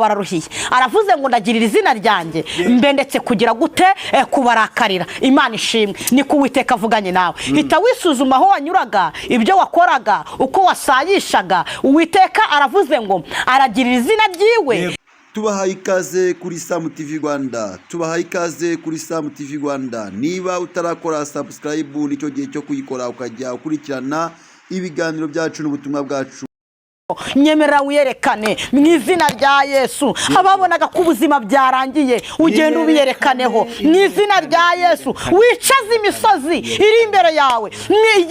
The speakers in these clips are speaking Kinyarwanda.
Bararuhiye. Aravuze ngo ndagirira izina ryanjye mbe ndetse kugira gute kubarakarira. Imana ishimwe. Niko Uwiteka avuganye nawe. Hita wisuzuma aho wanyuraga, ibyo wakoraga, uko wasayishaga. Uwiteka aravuze ngo aragirira izina ryiwe. Tubahaye ikaze kuri Samu TV Rwanda, tubahaye ikaze kuri Samu TV Rwanda. Niba utarakora subscribe, nicyo gihe cyo kuyikora, ukajya ukurikirana ibiganiro byacu n'ubutumwa bwacu. Nyemerera wiyerekane mu izina rya Yesu. Ababonaga ko ubuzima byarangiye, ugenda ubiyerekaneho mu izina rya Yesu. Wicaze imisozi iri imbere yawe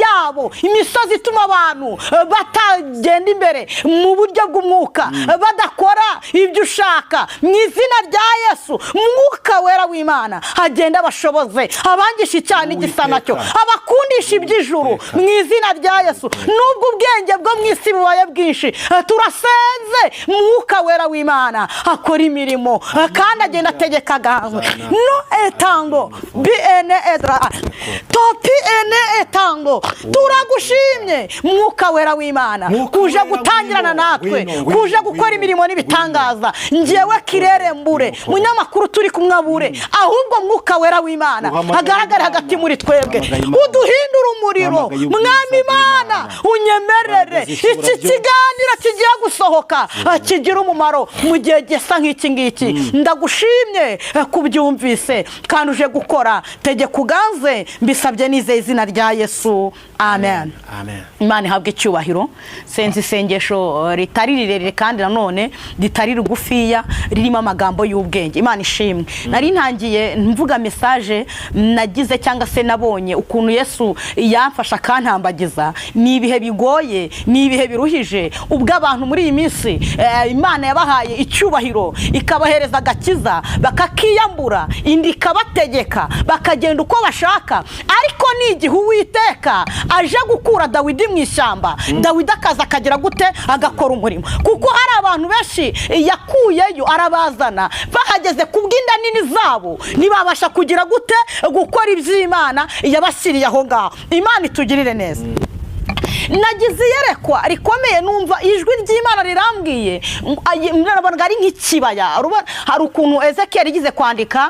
yabo, imisozi ituma abantu batagenda imbere mu buryo bw'umwuka, badakora ibyo ushaka. Mu izina rya Yesu, Mwuka Wera w'Imana agenda abashoboze, abangisha icyaha n'igisa nacyo, abakundisha iby'ijuru mu izina rya Yesu. Nubwo ubwenge bwo mu isi bubaye bwinshi, turasenze, Mwuka Wera w'Imana akora imirimo kandi agenda ategeka aganzwe no etango bi ene edra topi ene etango. Turagushimye, Mwuka Wera w'Imana, Mwuka kuje Wera, gutangirana ngwino, natwe, ngwino, ngwino, kuje gukora ngwino, imirimo n'ibitangaza. Ngewe kirere mbure, munyamakuru turi kumwe abure, ahubwo Mwuka Wera w'Imana Uhamagaye agaragare Imana. hagati muri twebwe. Uhamagaye Imana. Uduhindure umuriro. Uhamagaye ubwiza Mwami Imana, bw'Imana. unyemerere Imbaraga zishobora iki byose. kiganiro kigiye gusohoka kigira umumaro mu gihe gisa nk'iki ngiki. Ndagushimye kubyumvise kandi uje gukora. Tegeka uganze, mbisabye nizeye izina rya Yesu, amen. Amen. Imana ihabwe icyubahiro. Senze isengesho ritari rirerire kandi nanone ritari rigufiya, ririmo amagambo y'ubwenge. Imana ishimwe. Nari ntangiye mvuga message nagize cyangwa se nabonye, ukuntu Yesu yamfasha akantambagiza. Ni ibihe bigoye, ni ibihe biruhije, ubwo abantu muri iyi minsi Imana yabahaye icyubahiro, ikabahereza agakiza, bakakiyambura, indi ikabategeka, bakagenda uko bashaka. Ariko ni igihe Uwiteka aje gukura Dawidi mu ishyamba, Dawidi akaza akagira gute? Agakora umurimo. Kuko hari abantu benshi yakuyeyo arabazana, bahageze ku bw'inda nini zabo ntibabasha kugira gute? Gukora iby'Imana yabashyiriye aho ngaho. Imana itugirire neza. Nagize iyerekwa rikomeye, numva ijwi ry'Imana rirambwiye, nabonaga ari nk'ikibaya. Hari ukuntu Ezekiyeli igize kwandika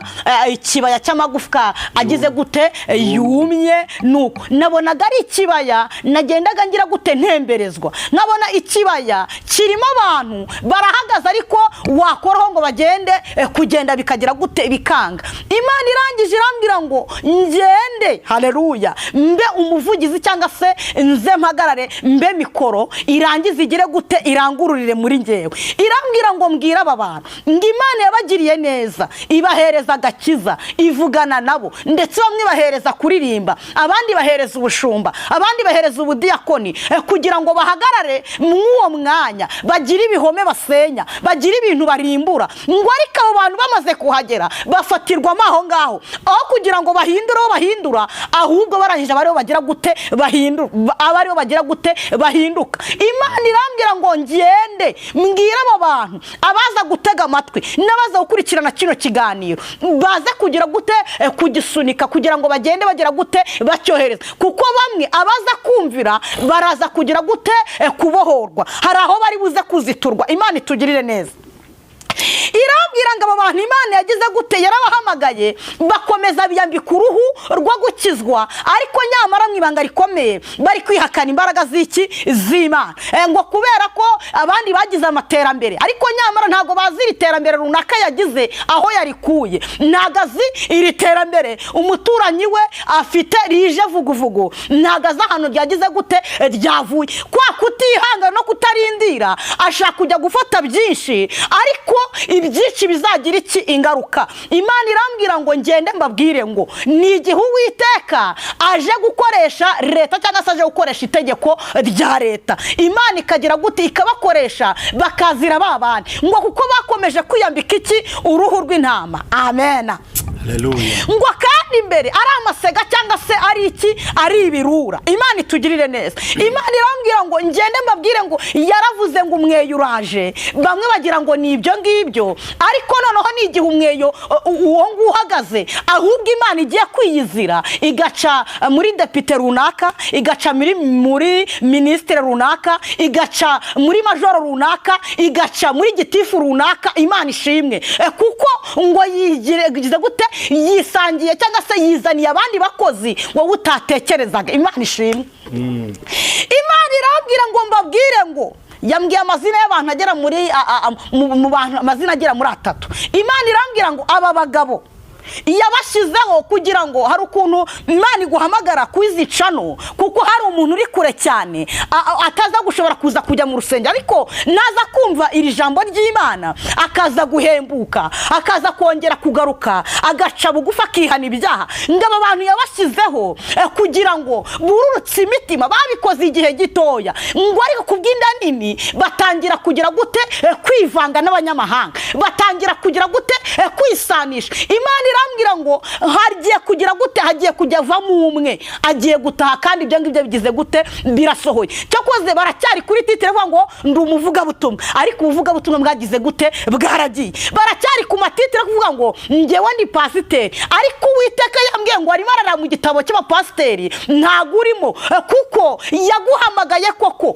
ikibaya cy'amagufwa agize gute? Yumye. Nuko nabonaga ari ikibaya nagendaga ngira gute? Ntemberezwa, nkabona ikibaya kirimo abantu barahagaze, ariko wakoraho ngo bagende, kugenda bikagira gute? Bikanga. Imana irangije irambwira ngo ngende, haleluya, mbe umuvugizi cyangwa se nze mpagarare mbe mikoro, irangize igire gute? Irangururire muri ngewe. Irambwira ngo mbwire aba bantu ngo Imana yabagiriye neza, ibahereza agakiza, ivugana nabo, ndetse bamwe bahereza kuririmba, abandi bahereza ubushumba, abandi bahereza ubudiyakoni, kugira ngo bahagarare mw'uwo mwanya, bagire ibihome basenya, bagire ibintu barimbura. Ngo ariko abo bantu bamaze kuhagera bafatirwamo aho ngaho, aho kugira ngo bahindure aho bahindura, ahubwo barangije abariho bagira gute? Bahindura. Abariho bagira gute? Bahinduka. Imana irambwira ngo ngende mbwire abo bantu, abaza gutega amatwi n'abaza gukurikirana kino kiganiro, baze kugira gute? Kugisunika kugira ngo bagende bagira gute? Bacyohereza. Kuko bamwe abaza kumvira baraza kugira gute? Kubohorwa. Hari aho bari buze kuziturwa. Imana itugirire neza. Irambwira ngo aba bantu Imana yagize gute? Yarabahamagaye, bakomeza biyambika uruhu rwo gukizwa, ariko nyamara mu ibanga rikomeye bari kwihakana imbaraga z'iki? Z'Imana. Ngo kubera ko abandi bagize amaterambere, ariko nyamara ntabwo bazi iri terambere runaka yagize aho yarikuye. Ntabwo azi iri terambere umuturanyi we afite rije vuguvugu, ntabwo azi ahantu ryagize gute? Ryavuye. Kwa kutihangana no kutarindira, ashaka kujya gufata byinshi, ariko ibyinshi bizagira iki? Ingaruka. Imana irambwira ngo ngende mbabwire ngo ni igihe Uwiteka aje gukoresha leta cyangwa se aje gukoresha itegeko rya leta. Imana ikagira gute? Ikabakoresha, bakazira ba bandi, ngo kuko bakomeje kwiyambika iki? Uruhu rw'intama. Amena. Haleluya. Ngo kandi Kandi imbere ari amasega cyangwa se ari iki, ari ibirura. Imana itugirire neza. Imana irambwira ngo ngende mbabwire ngo yaravuze ngo umweyo uraje. Bamwe bagira ngo ni ibyo ngibyo, ariko noneho ni igihe umweyo uwo nguwo uhagaze, ahubwo Imana igiye kwiyizira, igaca muri depite runaka, igaca muri minisitiri runaka, igaca muri majoro runaka, igaca muri gitifu runaka. Imana ishimwe. Kuko ngo yigize gute, yisangiye cyangwa se yizaniye abandi bakozi wowe utatekerezaga. Imana ishimwe. Imana irambwira ngo mbabwire ngo yambwiye amazina y'abantu agera muri mu bantu, amazina agera muri atatu. Imana irambwira ngo aba bagabo yabashyizeho kugira ngo, hari ukuntu Imana iguhamagara kuzicano, kuko hari umuntu uri kure cyane ataza gushobora kuza kujya mu rusengero, ariko naza kumva iri jambo ry'Imana akaza guhembuka, akaza kongera kugaruka, agaca bugufi, akihana ibyaha. Ngo aba bantu yabashyizeho kugira ngo bururutse imitima. Babikoze igihe gitoya, ngo ariko ku bw'inda nini batangira kugira gute? Kwivanga n'abanyamahanga, batangira kugira gute? Kwisanisha. Imana irambwira ngo hagiye kugira gute, hagiye kujya avamo umwe, agiye gutaha. Kandi ibyo ngibyo bigize gute? Birasohoye. Cyakoze baracyari kuri titre ivuga ngo ndi umuvugabutumwa, ariko ubuvugabutumwa bwagize gute? Bwaragiye. Baracyari ku matitre kuvuga ngo ngewe ndi pasiteri, ariko Uwiteka yambwiye ngo arimo arara mu gitabo cy'abapasiteri, ntabwo urimo. Kuko yaguhamagaye koko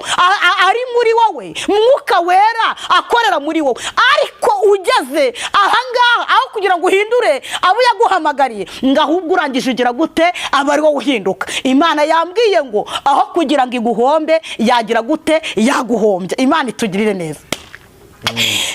ari muri wowe, Mwuka Wera akorera muri wowe, ariko ugeze ahangaha, aho kugira ngo uhindure abo yaguhamagariye, ngo ahubwo urangije ugira gute? Aba ari wowe uhinduka. Imana yambwiye ngo aho kugira ngo iguhombe, yagira gute? Yaguhombye. Imana itugirire neza.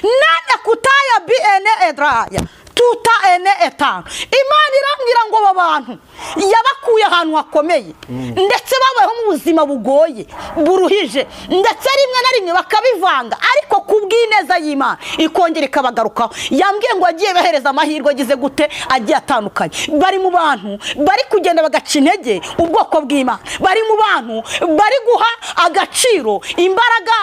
Nane kutaya bi ene edraya tuta ene etanu. Imana irambwira ngo aba bantu yabakuye ahantu hakomeye, ndetse babayeho mu buzima bugoye buruhije, ndetse rimwe na rimwe bakabivanga, ariko ku bw'ineza y'Imana ikongera ikabagarukaho. Yambwiye ngo agiye bahereza amahirwe agize gute? Agiye atandukanye. Bari mu bantu bari kugenda bagaca intege ubwoko bw'Imana, bari mu bantu bari guha agaciro imbaraga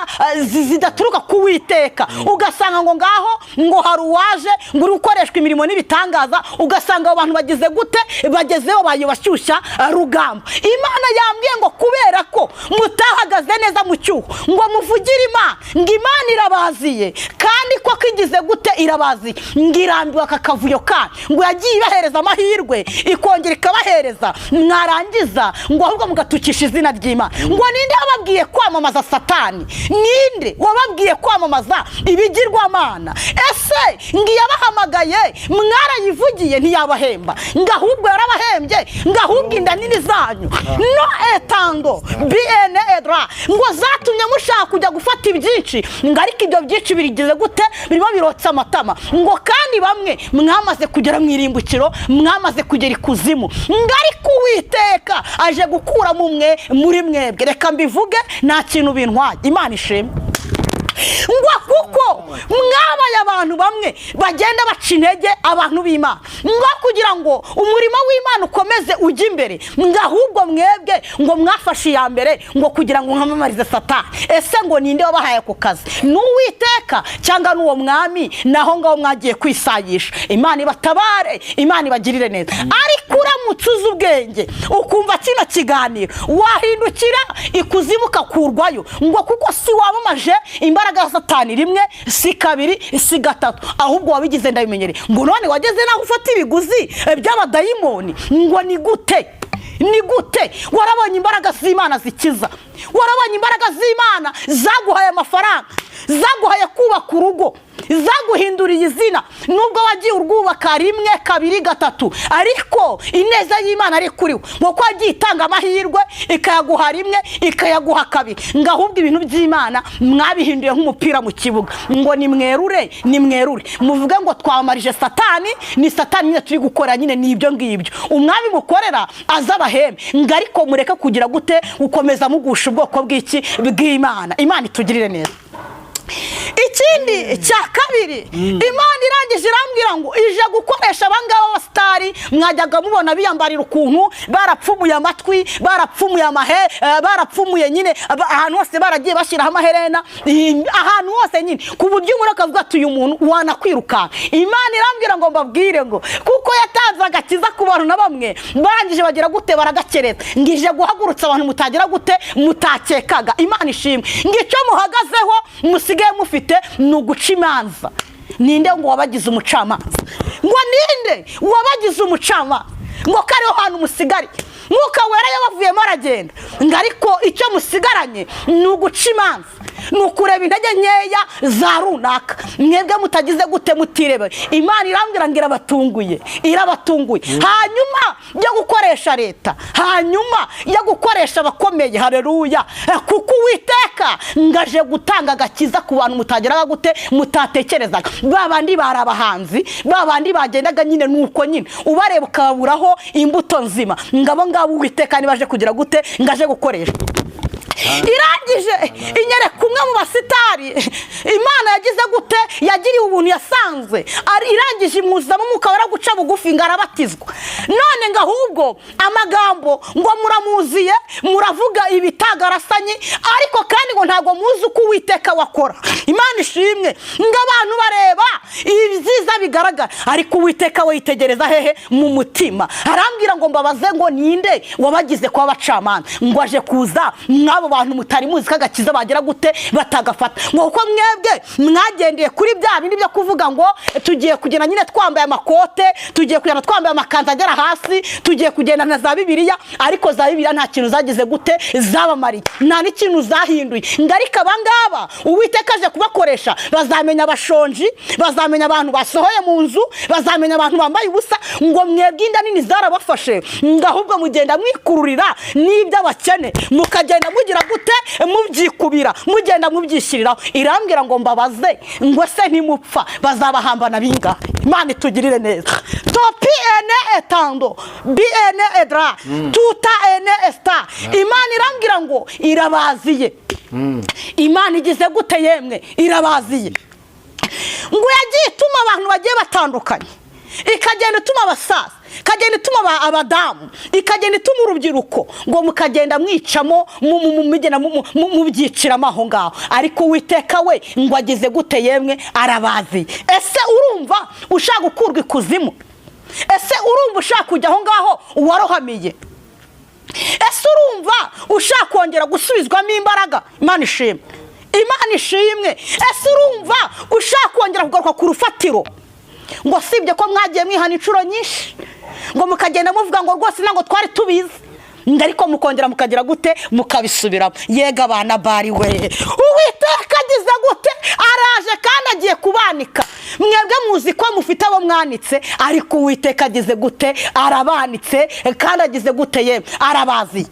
zidaturuka ku Witeka. Ugasanga ngo ngaho ngo hari uwaje ngo uri gukoreshwa imirimo n'ibitangaza, ugasanga abo bantu bagize gute? Bagezeho baye bashyushya rugamba. Imana yambwiye ngo kubera ko mutahagaze neza mu cyuho ngo muvugire Imana, ngo Imana irabaziye, kandi koko igize gute? Irabaziye. Ngo irambiwe aka kavuyo kanyu. Ngo yagiye ibahereza amahirwe, ikongera ikabahereza, mwarangiza ngo ahubwo mugatukisha izina ry'Imana. Ngo ninde wababwiye kwamamaza Satani? Ninde wababwiye kwamamaza ibigirwamana? Ese ngo iyabahamagaye mwarayivugiye ntiyabahemba? Ngo ahubwo yarabahembye, ngo ahubwo inda nini zanyu no etando bn edra ngo zatumye mushaka kujya gufata ibyinshi, ngo ariko ibyo byinshi birigize gute? Birimo birotsa amatama. Ngo kandi bamwe mwamaze kugera mu irimbukiro, mwamaze kugera ikuzimu, ngo ariko Uwiteka aje gukuramo umwe muri mwebwe. Reka mbivuge, nta kintu bintwaye. Imana ishimwe. Ngo kuko mwabaye abantu bamwe bagenda baca intege abantu b'Imana, ngo kugira ngo umurimo w'Imana ukomeze ujye imbere, ngo ahubwo mwebwe ngo mwafashe iya mbere ngo kugira ngo mwamamarize Satani. Ese ngo ninde wabahaye ako kazi? Ni Uwiteka cyangwa n'uwo mwami? Naho ngaho mwagiye kwisayisha. Imana ibatabare, Imana ibagirire neza. Ariko uramutse uzi ubwenge ukumva kino kiganiro, wahindukira ikuzimu ukakurwayo. Ngo kuko si wamamaje imbaraga za Satani rimwe, si kabiri, si gatatu, ahubwo wabigize ndabimenyereye. Ngo none wageze naho ufata ibiguzi by'abadayimoni. Ngo ni gute? Ni gute? Warabonye imbaraga z'Imana zikiza, warabonye imbaraga z'Imana zaguhaye amafaranga, zaguhaye kubaka urugo, zaguhinduriye izina, nubwo wagiye urwubaka rimwe, kabiri, gatatu, ariko ineza y'Imana ari kuri we, ngo wagiye itanga amahirwe, ikayaguha rimwe, ikayaguha kabiri, ngo ahubwo ibintu by'Imana mwabihinduye nk'umupira mu kibuga. Ngo nimwerure, nimwerure, muvuge ngo twamarije Satani, ni Satani nyine turi gukora nyine, ni ibyo ngibyo umwami mukorera aza abahembe. Ngo ariko mureke kugira gute? Gukomeza mugusha ubwoko bw'iki? Bw'Imana. Imana itugirire neza. Ikindi cya kabiri, Imana irangije irambwira ngo ije gukoresha abangaba b'abasitari mwajyaga mubona biyambarira ukuntu, barapfumuye amatwi, barapfumuye amahe, barapfumuye nyine ahantu hose, baragiye bashyiraho amaherena ahantu hose nyine, ku buryo umuntu akavuga ati uyu muntu wanakwirukanka. Imana irambwira ngo mbabwire ngo kuko yatanze Yatanze agakiza ku bantu na bamwe barangije bagira gute? Baragakereza. Ngije guhagurutsa abantu mutagira gute? Mutakekaga. Imana ishimwe. Ngo icyo muhagazeho musigaye mufite ni uguca imanza. Ninde ngo wabagize umucamanza? Ngo ninde wabagize umucamanza? Ngo kariho hantu musigariye. Mwuka Wera yabavuyemo aragenda, ngo ariko icyo musigaranye ni uguca imanza, ni ukureba intege nkeya za runaka, mwebwe mutagize gute? Mutirebe. Imana irambwira ngo irabatunguye, irabatunguye. Hanyuma yo gukoresha leta, hanyuma yo gukoresha abakomeye, hareruya! Kuko Uwiteka ngaje gutanga agakiza ku bantu mutageraga gute? Mutatekerezaga. Ba bandi bari abahanzi, ba bandi bagendaga nyine nuko nyine ubareba ukababuraho imbuto nzima, ngabo ngabo Uwiteka nibaje kugira gute? Ngaje gukoresha. Irangije inyereka umwe mu basitari Imana yagize gute? Yagiriye ubuntu, yasanze irangije imwuzamo Umwuka Wera, guca bugufi, ngo arabatizwa. None ngo ahubwo amagambo ngo muramuziye, muravuga ibitagarasanyi, ariko kandi ngo ntabwo muzi uko Uwiteka wakora. Imana ishimwe. Ngo abantu bareba ibyiza bigaragara, ariko Uwiteka we yitegereza hehe? Mu mutima. Arambwira ngo mbabaze ngo ninde wabagize kuba abacamanza? Ngo aje kuza mw'abo bantu mutari muzi ko agakiza bagira gute? Batagafata. Ngo kuko mwebwe mwagendeye kuri bya bindi byo kuvuga ngo tugiye kugenda nyine twambaye amakote, tugiye kugenda twambaye amakanzu agera hasi, tugiye kugenda na za Bibiliya, ariko za Bibiliya nta kintu zagize gute? Zabamariye, nta n'ikintu zahinduye. Ngo ariko abangaba Uwiteka aje kubakoresha, bazamenya abashonji, bazamenya abantu basohoye mu nzu, bazamenya abantu bambaye ubusa. Ngo mwebwe inda nini zarabafashe, ngo ahubwo mugenda mwikururira n'iby'abakene, mukagenda mugira gute? Mubyikubira, mugenda mubyishyiriraho. Irambwira ngo mbabaze ngo se ntimupfa bazabahambana bingahe? Imana itugirire neza. Topi ene etando bi ene edra tuta ene esta. Imana irambwira ngo irabaziye. Imana igize gute yemwe? Irabaziye. Ngo yagiye ituma abantu bagiye batandukanye, ikagenda ituma abasaza, ikagenda ituma abadamu, ikagenda ituma urubyiruko, ngo mukagenda mwicamo mugenda mubyiciramo aho ngaho, ariko Uwiteka we ngo agize gute yemwe? Arabazi. Ese urumva ushaka gukurwa ikuzimu? Ese urumva ushaka kujya aho ngaho uwarohamiye? Ese urumva ushaka kongera gusubizwamo imbaraga? Imana ishimwe, Imana ishimwe. Ese urumva ushaka kongera kugaruka ku rufatiro? Ngo sibye ko mwagiye mwihana inshuro nyinshi, ngo mukagenda muvuga ngo rwose ntabwo twari tubizi, ngo ariko mukongera mukagira gute? Mukabisubiramo. Yega abana bari we, Uwiteka agize gute? Araje kandi agiye kubanika. Mwebwe muzi ko mufite abo mwanitse, ariko Uwiteka agize gute? Arabanitse kandi agize gute ye? Arabazi.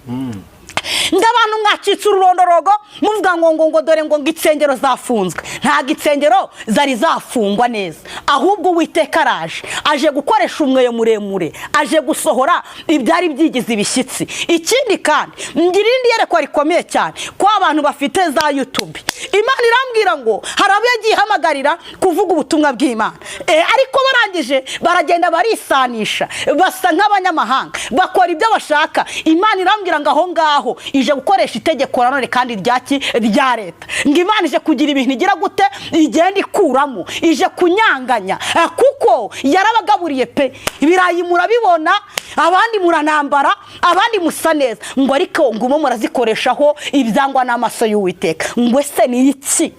Ngo abantu mwacitse ururondorogo muvuga ngo dore ngo insengero zafunzwe. Ntabwo insengero zari zafungwa neza, ahubwo Uwiteka araje, aje gukoresha umweyo muremure, aje gusohora ibyari byigize ibishyitsi. Ikindi kandi, ngira irindi yerekwa rikomeye cyane ko abantu bafite za YouTube. Imana irambwira ngo hari abo yagiye ihamagarira kuvuga ubutumwa bw'Imana, ariko barangije baragenda barisanisha, basa nk'abanyamahanga, bakora ibyo bashaka. Imana irambwira ngo aho ngaho ije gukoresha itegeko nanone kandi ryaki? Rya leta. Ngo Imana ije kugira ibintu igira gute? Igenda ikuramo, ije kunyanganya, kuko yarabagaburiye pe. Ibirayi murabibona, abandi muranambara, abandi musa neza, ngo ariko ngumo murazikoreshaho ibyangwa n'amaso y'Uwiteka. Ngo ese ni iki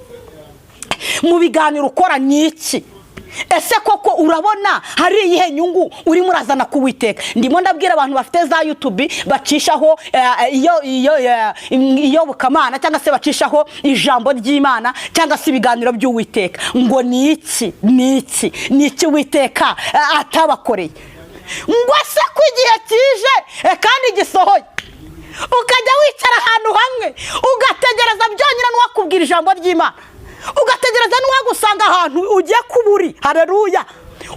mu biganiro ukora? Ni iki? Ese koko urabona hari iyihe nyungu urimo urazana ku Witeka? Ndimo ndabwira abantu bafite za YouTube bacishaho iyo iyobokamana cyangwa se bacishaho ijambo ry'Imana cyangwa se ibiganiro by'Uwiteka, ngo ni iki, ni iki, ni iki Uwiteka atabakoreye? Ngo se ko igihe kije kandi gisohoye, ukajya wicara ahantu hamwe ugategereza byonyine n'uwakubwira ijambo ry'Imana, ugategereza n'uwagusanga ahantu ugiye kuba uri, hareruya!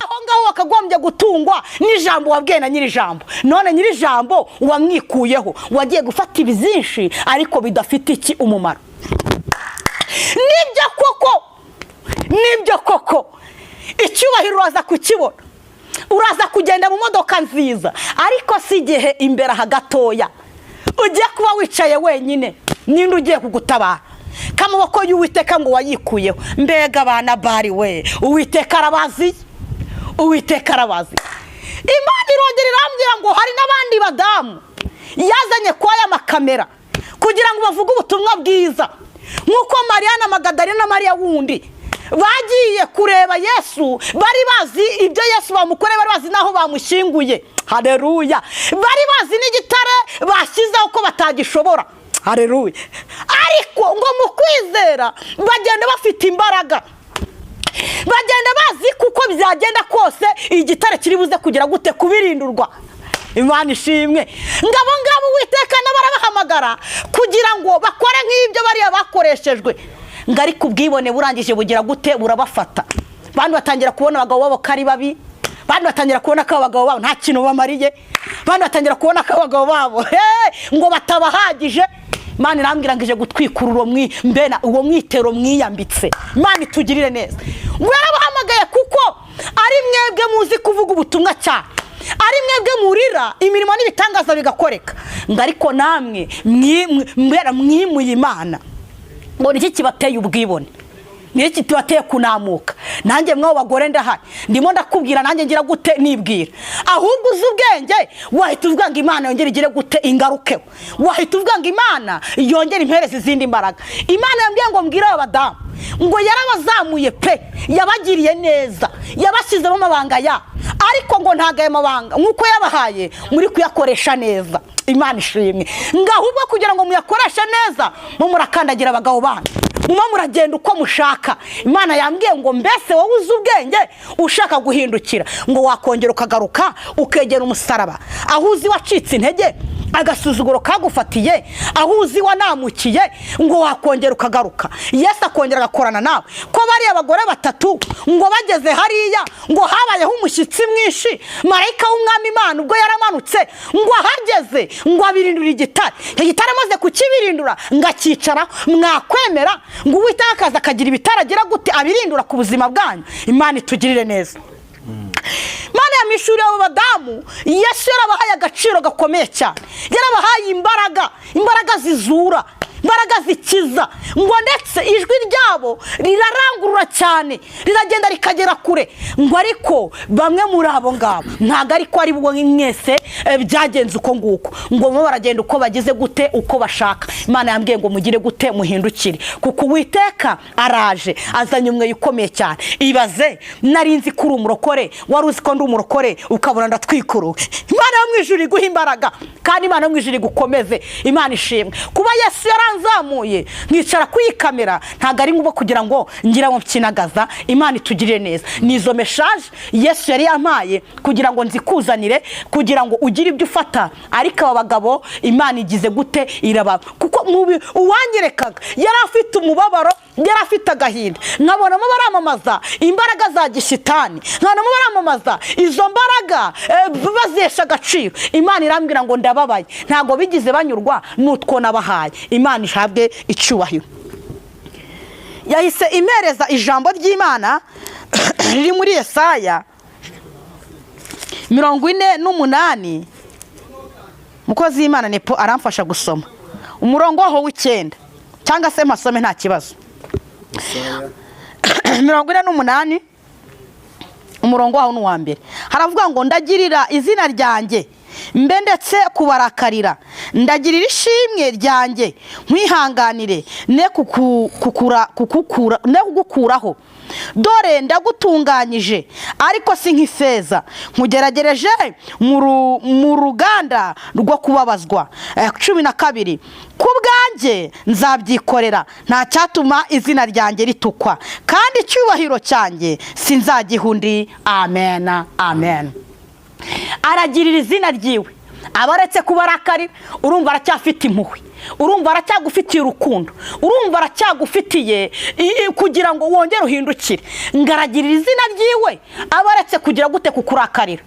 Aho ngaho wakagombye gutungwa n'ijambo wabwiye na nyir'ijambo, none nyir'ijambo wamwikuyeho, wagiye gufata ibizinshi ariko bidafite iki? Umumaro. Nibyo koko, nibyo koko, icyubahiro uraza kukibona, uraza kugenda mu modoka nziza, ariko si igihe imbere aha gatoya ugiye kuba wicaye wenyine, ninde ugiye kugutabara? K'amaboko y'Uwiteka ngo wayikuyeho. Mbega abana bari we, Uwiteka arabazi, Uwiteka arabazi. Imana irongera irambwira ngo hari n'abandi badamu yazanye kwa aya makamera kugira ngo bavuge ubutumwa bwiza, nk'uko Mariya Magadalena na Mariya wundi bagiye kureba Yesu, bari bazi ibyo Yesu bamukoreye, bari bazi n'aho bamushyinguye. Hareruya! Bari bazi n'igitare bashyizeho ko batagishobora. Hareruya! Ariko ngo mu kwizera bagenda bafite imbaraga, bagenda bazi kuko byagenda kose igitare kiri buze kugira gute kubirindurwa. Imana ishimwe. Ngabo ngabo Uwiteka n'abarabahamagara kugira ngo bakore nk'ibyo bariya bakoreshejwe, ngo ariko ubwibone burangije bugira gute burabafata. Bandi batangira kubona abagabo babo ko ari babi, bandi batangira kubona ko abagabo babo nta kintu bamariye, bandi batangira kubona ko abagabo babo ngo batabahagije. Imana irambwira ngo ije gutwikurura mbena uwo mwitero mwiyambitse. Imana itugirire neza. Ngo yarabahamagaye kuko ari mwebwe muzi kuvuga ubutumwa cyane, ari mwebwe murira imirimo n'ibitangaza bigakoreka, ngo ariko namwe mwimuye Imana. Ngo niki kibateye ubwibone? Niki kibateye kunamuka? Nanjye mwabo bagore ndahari, ndimo ndakubwira, nanjye ngira gute nibwira. Ahubwo uzi ubwenge wahita uvuga ngo Imana yongere igire gute ingarukeho, wahita uvuga ngo Imana yongere impereze izindi mbaraga. Imana yambwiye ngo mbwire aba badamu ngo yarabazamuye pe, yabagiriye neza, yabashyizemo amabanga ya, ariko ngo ntabwo ayo mabanga nk'uko yabahaye muri kuyakoresha neza. Imana ishimwe. Ngo ahubwo kugira ngo muyakoreshe neza mu murakandagira abagabo banyu, muma muragenda uko mushaka. Imana yambwiye ngo mbese wowe uzi ubwenge ushaka guhindukira, ngo wakongera ukagaruka ukegera umusaraba aho uzi wacitse intege, agasuzuguro kagufatiye, aho uzi wanamukiye, ngo wakongera ukagaruka Yesu akongera agakorana nawe. Ko bariya bagore batatu ngo bageze hariya ngo habayeho umushyitsi mwinshi, marayika w'umwami Imana ubwo yaramanutse ngo ahageze ngo abirindura igitare, icyo gitare amaze kukibirindura ngo akicara. Mwakwemera ngo Uwiteka akaza akagira ibitare agira gute abirindura ku buzima bwanyu? Imana itugirire neza. Imana yamishuriye abo badamu, Yesu yarabahaye agaciro gakomeye cyane, yarabahaye imbaraga, imbaraga zizura, imbaraga zikiza, ngo ndetse ijwi ryabo rirarangurura cyane, riragenda rikagera kure. Ngo ariko bamwe muri abo ngabo ntabwo ariko ari bo mwese byagenze uko nguko, ngo bamwe baragenda uko bagize gute uko bashaka. Imana yambwiye ngo mugire gute muhindukire, kuko Uwiteka araje azanye umweyo ukomeye cyane. Ibaze, nari nzi ko uri umurokore, wari uzi ko ndi umurokore, ukabona ndatwikuruwe. Imana yo mu ijuru iguha imbaraga, kandi Imana yo mu ijuru igukomeze. Imana ishimwe. Kuba Yesu yaranzamuye nkicara kuri iyi kamera ntabwo ari ngombwa kugira ngo ngira ngo mkinagaza. Imana itugirire neza. Ni izo message Yesu yari yampaye kugira ngo nzikuzanire, kugira ngo ugire ibyo ufata. Ariko aba bagabo Imana igize gute iraba, kuko uwanyerekaga yari afite umubabaro, yari afite agahinda, nkabonamo baramamaza imbaraga za gishitani, nkabonamo baramamaza izo mbaraga bazihesha agaciro. Imana irambwira ngo ndababaye, ntabwo bigize banyurwa n'utwo nabahaye. Imana ihabwe icyubahiro. Yahise imereza ijambo ry'Imana riri muri Yesaya 48. Mukozi w'Imana Nepo aramfasha gusoma umurongo waho w'9, cyangwa se mpasome nta kibazo. 48, umurongo waho ni uwa mbere. Haravuga ngo ndagirira izina ryanjye mbe ndetse kubarakarira, ndagirira ishimwe ryanjye nkwihanganire, ne ne kugukuraho. Dore ndagutunganyije, ariko si nk'ifeza, nkugeragereje mu ruganda rwo kubabazwa. 12: ku bwanjye nzabyikorera, nta cyatuma izina ryanjye ritukwa, kandi icyubahiro cyanjye sinzagiha undi. Amen, amen. Aragirira izina ryiwe aba aretse kuba arakari. Urumva aracyafite impuhwe, urumva aracyagufitiye urukundo, urumva aracyagufitiye kugira ngo wongere uhindukire. Ngo aragirira izina ryiwe aba aretse kugira gute kukurakarira,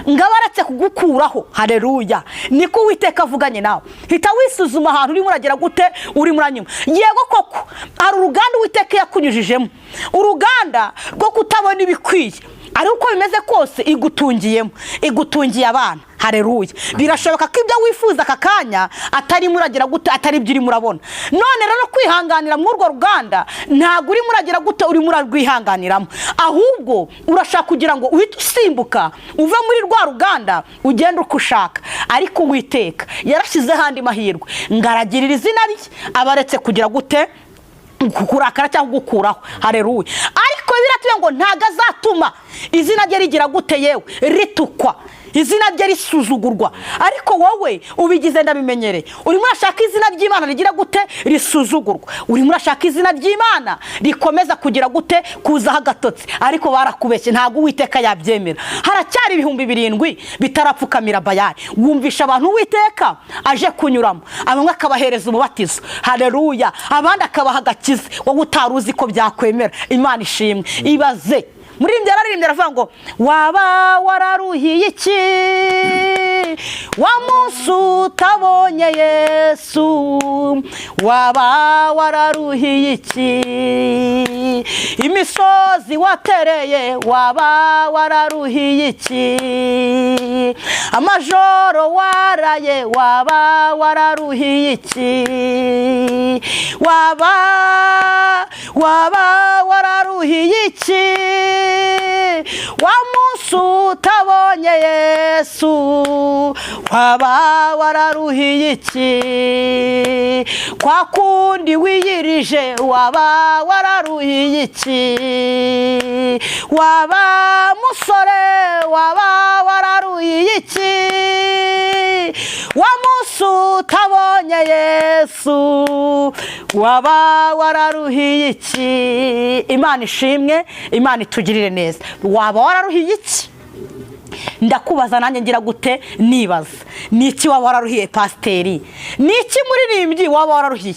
ngo aba aretse kugukuraho. Hareruya! Niko Uwiteka avuganye nawe. Hita wisuzuma ahantu urimo uragera gute, urimo uranyuma. Yego koko hari uruganda Uwiteka yakunyujijemo, uruganda rwo kutabona ibikwiye. Ariko uko bimeze kose igutungiyemo, igutungiye abana. Hareruya! Birashoboka ko ibyo wifuza aka kanya atari muragira gute, atari ibyo urimo urabona. None rero kwihanganira muri urwo ruganda, ntabwo urimo uragira gute, urimo urarwihanganiramo, ahubwo urashaka kugira ngo uhite usimbuka uve muri rwa ruganda ugende uko ushaka. Ariko Uwiteka yarashyizeho andi mahirwe ngo aragirira izina rye, abaretse kugira gute, kurakara cyangwa gukuraho. Hareruya! Ariko biratubwira ngo ntabwo azatuma izina rye rigira gute, yewe, ritukwa, izina rye risuzugurwa. Ariko wowe ubigize ndabimenyereye, urimo urashaka izina ry'Imana rigira gute, risuzugurwa. Urimo urashaka izina ry'Imana rikomeza kugira gute, kuzaho agatotsi. Ariko barakubeshye, ntabwo Uwiteka yabyemera. Haracyari 7000 bitarapfukamira Bayari. Wumvisha abantu Uwiteka aje kunyuramo, bamwe akabahereza umubatizo, hareruya, abandi akabaha agakiza wowe utari uzi ko byakwemera. Imana ishimwe. Ibaze muri ibyo yararirimbye, aravuga ngo: "Waba wararuhiye iki wa munsi utabonye Yesu? Waba wararuhiye iki imisozi watereye? Waba wararuhiye iki amajoro waraye? Waba wararuhiye iki? Waba wararuhiye iki wa munsi utabonye Yesu? Waba wararuhiye iki kwa kundi wiyirije? Waba wararuhiye iki? Waba musore, waba wararuhiye iki wa munsi utabonye Yesu? Waba wararuhiye iki?" Imana ishimwe, Imana itugirire neza. Waba wararuhiye iki? Ndakubaza nanjye ngira gute, nibaza: ni iki waba wararuhiye, pasiteri? Ni iki, muririmbyi, waba wararuhiye,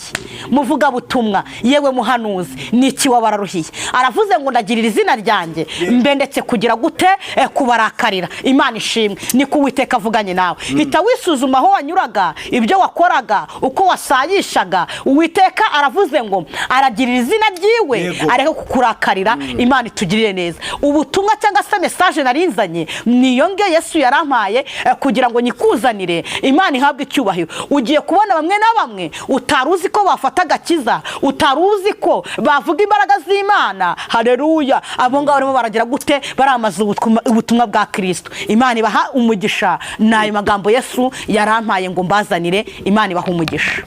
muvugabutumwa, yewe muhanuzi? Ni iki waba wararuhiye? Aravuze ngo: "Ndagirira izina ryanjye mbe ndetse kugira gute, kubarakarira." Imana ishimwe. Niko Uwiteka avuganye nawe. Hita wisuzuma aho wanyuraga, ibyo wakoraga, uko wasayishaga. Uwiteka aravuze ngo aragirira izina ryiwe areke kukurakarira. Imana itugirire neza. Ubutumwa cyangwa se message narinzanye niyo ngiyo Yesu yarampaye kugira ngo nyikuzanire. Imana ihabwe icyubahiro. Ugiye kubona bamwe na bamwe utari uzi ko bafata agakiza, utari uzi ko bavuga imbaraga z'Imana. Hareruya! Abo ngabo barimo baragira gute, baramaza ubutumwa bwa Kirisito. Imana ibaha umugisha. Ni ayo magambo Yesu yarampaye ngo mbazanire. Imana ibaha umugisha.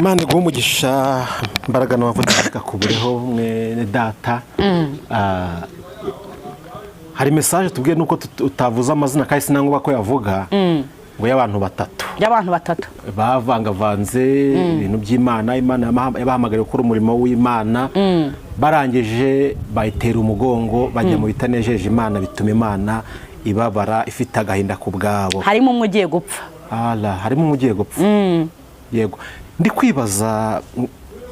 Imana iguha umugisha, imbaraga n'amavuta bikakubureho, mwene data. Hari message tubwiye nuko utavuze amazina, kandi sinangwa ko yavuga, ngo y'abantu batatu. Y'abantu batatu. Bavangavanze ibintu by'Imana. Imana yabahamagariye gukora umurimo w'Imana, barangije bayitera umugongo, bajya mu bitanejeje Imana, bituma Imana ibabara, ifite agahinda ku bwabo. Harimo umwe ugiye gupfa. Ala, harimo umugiye gupfa. Yego, ndi kwibaza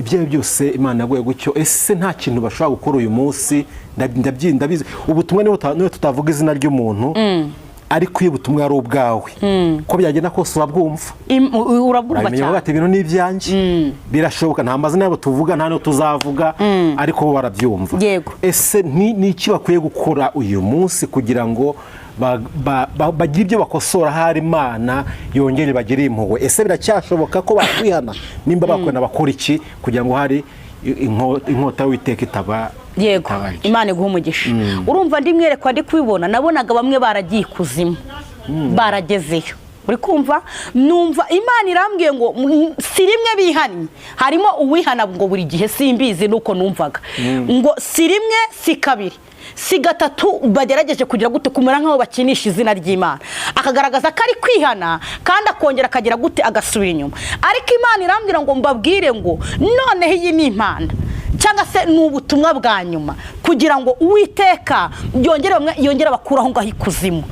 ibyo ari byo byose, Imana yaguye gutyo, ese nta kintu bashobora gukora uyu munsi? Ndabizi ubutumwa niyo tutavuga izina ry'umuntu, ariko iyo ubutumwa ari ubwawe, uko byagenda kose urabwumva. Urabwumva. Uramenya Cyane. ati: "Ibintu ni ibyanjye." Birashoboka nta mazina yabo tuvuga, nta niyo tuzavuga, ariko bo barabyumva. Ese ni iki bakwiye gukora uyu munsi kugira ngo bagire ibyo bakosora, ahari Imana yongere bagire impuhwe? Ese biracyashoboka ko bakwihana? Nimba bakwihana, bakora iki kugira ngo hari inkota y'Uwiteka itaba itabarya? Imana iguha umugisha. Urumva, ndi mwerekwa, ndi kubibona, nabonaga bamwe baragiye ikuzimu, baragezeyo. Uri kumva? Numva Imana irambwiye ngo si rimwe bihannye, harimo uwihana ngo buri gihe, simbizi, nuko numvaga ngo si rimwe, si kabiri, si gatatu, bagerageje kugira gute, kumera nk'aho bakinisha izina ry'Imana, akagaragaza ko ari kwihana, kandi akongera akagira gute, agasubira inyuma. Ariko Imana irambwira ngo mbabwire ngo noneho iyi ni impanda cyangwa se ni ubutumwa bwa nyuma, kugira ngo Uwiteka yongere bamwe, yongere abakure aho ngaho ikuzimu.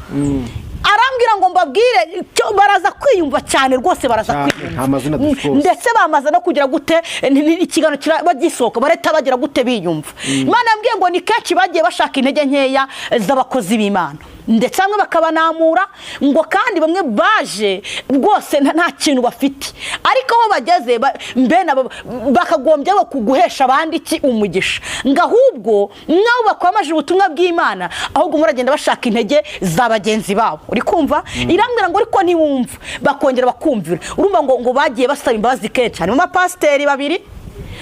Arambwira ngo mbabwire baraza kwiyumva cyane rwose, baraza Cyane, kwiyumva. nta mazina dufite. Ndetse bamaze no kugira gute, ikiganiro bagisohoka bareta bagira gute, biyumva. Imana yambwiye ngo ni kenshi bagiye bashaka intege nkeya z'abakozi b'Imana. Ndetse bamwe bakabanamura ngo kandi bamwe baje rwose nta kintu bafite, ariko aho bageze mbene abo bakagombye bo kuguhesha abandi iki umugisha, ngo ahubwo nabo bakwamaje ubutumwa bw'Imana, ahubwo muragenda bashaka intege za bagenzi babo. Uri kumva? Irambwira ngo ariko ntiwumva, bakongera bakumvira. Urumva ngo bagiye basaba imbabazi kenshi. Harimo abapasiteri babiri,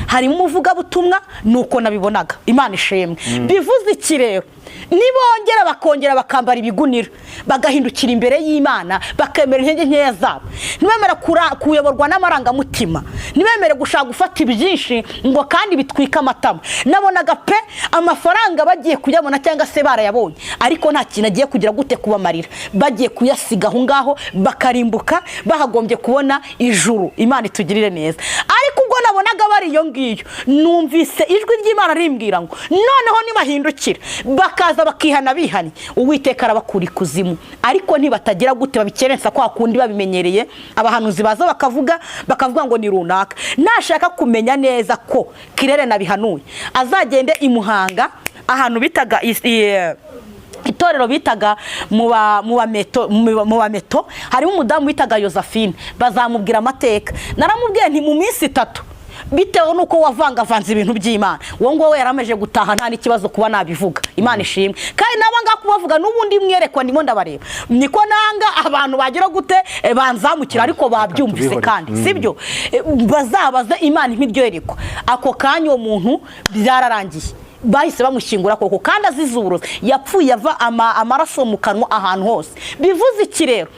harimo umuvugabutumwa, nuko nabibonaga. Imana ishimwe. Bivuze iki rero? Nibongera bakongera bakambara ibigunira, bagahindukira imbere y'Imana, bakemera intege nkeya zabo, ntibemere kuyoborwa n'amarangamutima, ntibemere gushaka gufata ibyinshi ngo kandi bitwike amatama. Nabonaga pe amafaranga bagiye kuyabona cyangwa se barayabonye, ariko nta kintu agiye kugira gute kubamarira. Bagiye kuyasiga aho ngaho bakarimbuka, bahagombye kubona ijuru. Imana itugirire neza. Ariko ubwo nabonaga bari iyo ngiyo, numvise ijwi ry'Imana rimbwira ngo noneho nibahindukira bakaza bakihana bihanye, Uwiteka arabakura ikuzimu. Ariko ntibatagira gute, babikerensa kwa kundi babimenyereye. Abahanuzi baza bakavuga ngo ni runaka. Nashaka kumenya neza ko kirere nabihanuye, azagende i Muhanga, ahantu bitaga itorero bitaga mu bameto, harimo umudamu witaga Josephine, bazamubwira amateka. Naramubwiye nti mu minsi 3, bitewe n'uko wavangavanze ibintu by'Imana, uwo nguwo yarameje gutaha, nta n'ikibazo kuba nabivuga. Imana ishimwe. Kandi naba ngaha kubavuga n'ubundi mwerekwa ndimo ndabareba, niko nanga abantu bagira gute, banzamukira, ariko babyumvise. Tubihorere. Kandi sibyo? Bazabaze Imana nk'iryo yerekwa. Ako kanya uwo muntu byararangiye, bahise bamushyingura koko, kandi azize uburozi. Yapfuye ava amaraso mu kanwa ahantu hose. Bivuze iki rero?